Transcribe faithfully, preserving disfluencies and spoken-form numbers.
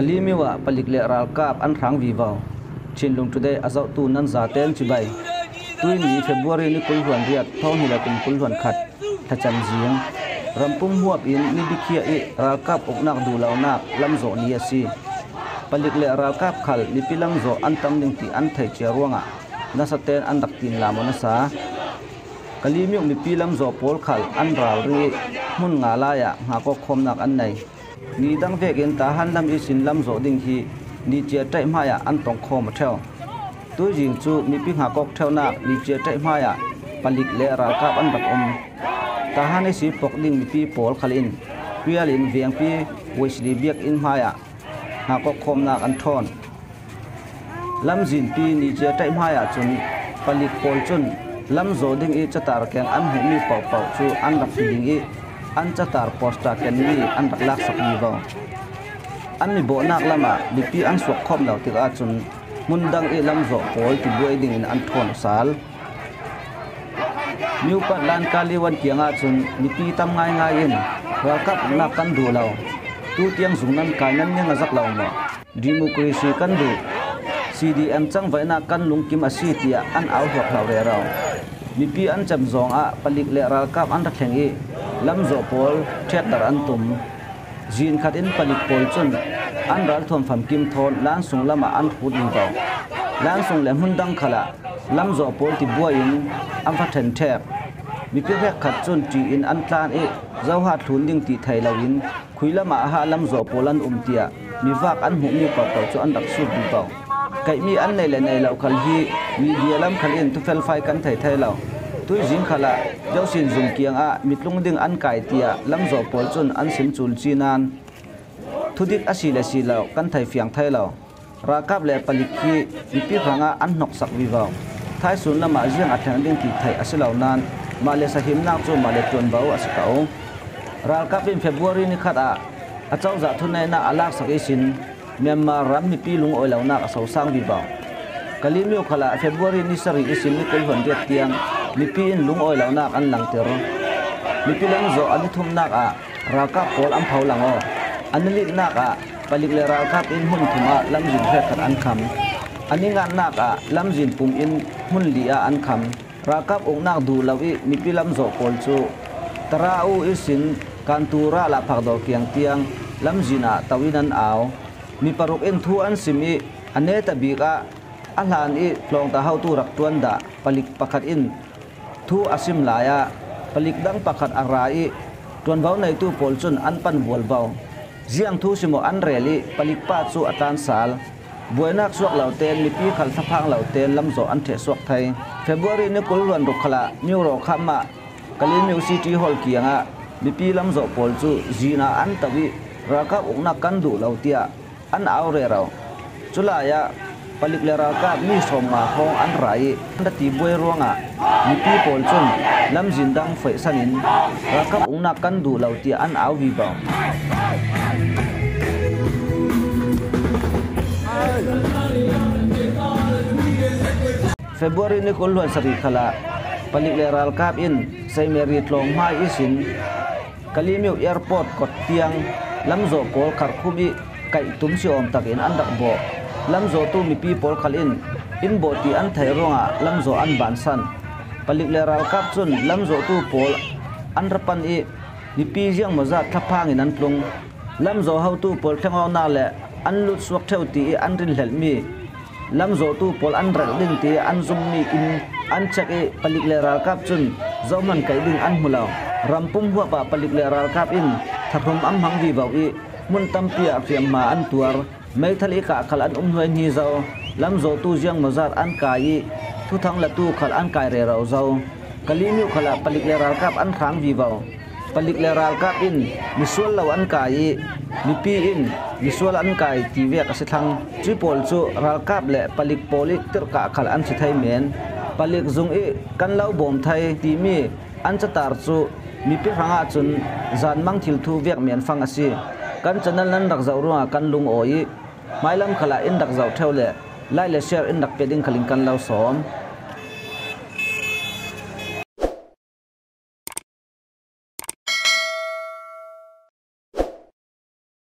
Kalemyo ah palik le ralkap an hrang vivo. Chinlung Today a zohtu nan zaten chibai. Tuini February ni kul hluan riat, thawng hnih le kum kul hluan khat, thlachan zing. Rampum huap in mi bikhia ih ralkap uknak duhlonak lamzawh ni a si. Palik le ralkap khal mipi lamzawh an tam ding ti an thei cia ruangah nasaten an rak tinlam aw nasa. Kalemyo mipi lamzawh pawl khal an ralring ih hmun nga lai ah hngak awk khawmnak an nei. Ni dang vekin Tahan lam ihsin lamzawh ding hi ni cia ṭaih hmaiah an tongkhawm aw ṭheu. Tuizing cu mipi hngak awk ṭheunak ni cia ṭaih hmaiah palik le ralkap an rak um. Tahan ihsi pok ding mipi pawl khal in Khuial in Vengpi Wesley biakinn hmaiah hngak awk khawmnak an ṭhawn. Lamzinpi ni cia ṭaih hmaiah cun palik pawl cun lamzawh ding ih catar keng an hmuhmi pohpoh cu an rak ti ding ih an catar posta kenmi an rak laksak vivo. An mi bawhnak lamah mipi an suak khawm lo tikah cun hmun dang ih lamzawh pawl tibuai dingin an ṭhawn aw sal. Myo Patlan Kaliwan kiangah cun mipi tam ngaingai in ralkap uknak kan duh lo, tutiang zung nan kai nan ning a zak lo maw? Democracy kan duh, C D M cangvaihnak kan lungkim a si tiah an au hluahhlo rero. Mipi an cem zawngah palik le ralkap an ra thleng ih lamzawh pawl ṭhiatdar an tum. Zin khat in palik pawl cun an ralthuam famkim thawn lan sung lamah an hrut vivo. Lan sung le hmun dang khalah lamzawh pawl tibuai in an va ṭhen ṭhek. Mipi hrekkhat cun ṭih in an tlan ih zohat thlun ding ti thei loin khui lamah aha lamzawh pawl an um tiah mivak an hmuhmi pohpoh cu an rak sut vivo. Kaihmi an nei le nei lo khal hi media lam khal in thufelfai kan thei thei lo. Tuizing khalah Josin Zung kiangah mitlung ding an kai tiah lamzawh pawl cun an sim cul ci nan thudik a si le si lo kan thei fiang thei lo. Ralkap le palik hi mipi hrangah an hnoksak vivo. Thaisun lamah ziang a thleng ding ti theih a si lo nan mah le sahimnak cu mah le ṭuanvo a si ko. Ralkap in February ni khat ah a cozah thuneihnak a laksak ihsin Myanmar ram mipi lungawi lonak a sosang vivo. Kalemyo khalah February ni sarih ihsin ni kul hluan riat tiang mipi in lungawi lonak an langter. Mipi lamzawh a ni thumnak ah ralkap pawl an pho lang aw. A ni litnak ah palik le ralkap in hmun thum ah lamzin hrekkhat an kham. A ni ngatnak ah lamzin pum in hmun li ah an kham. Ralkap uknak duh lo ih mipi lamzawh pawl cu Tara U ihsin Kantu ral ah phakdor kiang tiang lamzin ah to in an au. Mi paruk in thu an sim ih a neta bik ah a hlan ih tlawngta hotu rak ṭuan dah palik pakhat in thu a sim lai ah palik dang pakhat a ra ih ṭuanvo neitu pawl cun an pan vualvo. Ziang thu sim aw an rel ih palik pa cu a tlan sal. Buainak suak lo tein mipi khal thlaphang lo tein lamzawh an ṭheh suak thei. February ni kul hluan ruk khalah Myo Raw Kham ah Kalemyo City Hall kiangah mipi lamzawh pawl cu zin ah an to ih ralkap uknak kan duh lo tiah an au rero. Culai ah palik le ralkap mi sawmnga hrawng an ra ih an ra ti buai ruangah mipi pawl cun lamzin dang foihsan in ralkap uknak kan duh lo tiah an au vivo. February ni kul hluan sarih khalah palik le ralkap in Saint Mary tlawng hmai ihsin Kalemyo Airport kawt tiang lamzawh pawl kharkhum ih kaih tum si awm takin an rak bawh. Lamzawhtu mipi pawl khal in in bawh ti an theih ruangah lamzawh an bansan. Palik le ralkap cun lamzawhtu pawl an ra pan ih mipi ziangmawzat thlaphang in an tlung. Lamzawh hotu pawl thlengawknak le an lutsuak ṭheu ti ih an rinhlelhmi lamzawhtu pawl an relh ding ti an zummi inn an chek ih palik le ralkap cun zohman kaih ding an hmu lo. Rampum huap ah palik le ralkap in thahrum an hmang vivo ih hmun tampi ah hriamhma an tuar. Meithal ih kah khal an um hnuaihni zo. Lamzawhtu ziangmawzat an kai ih thuthang latu khal an kai rero zo. Kalemyo khalah palik le ralkap an hrang vivo. Palik le ralkap in misual lo an kai ih mipi in misual an kai ti vek a si thlang. Cui pawl cu ralkap le palik pawl ih tirhkah khal an si thei men. Palik zung ih kan lo bawm thei timi an catar cu mipi hrangah cun zanmang thil thu vek men fang a si. Kan channel nan rak zoh ruangah kan lung aw ih hmailam khalah in rak zoh ṭheu le like le share in rak pe ding khalin kan lo sawm.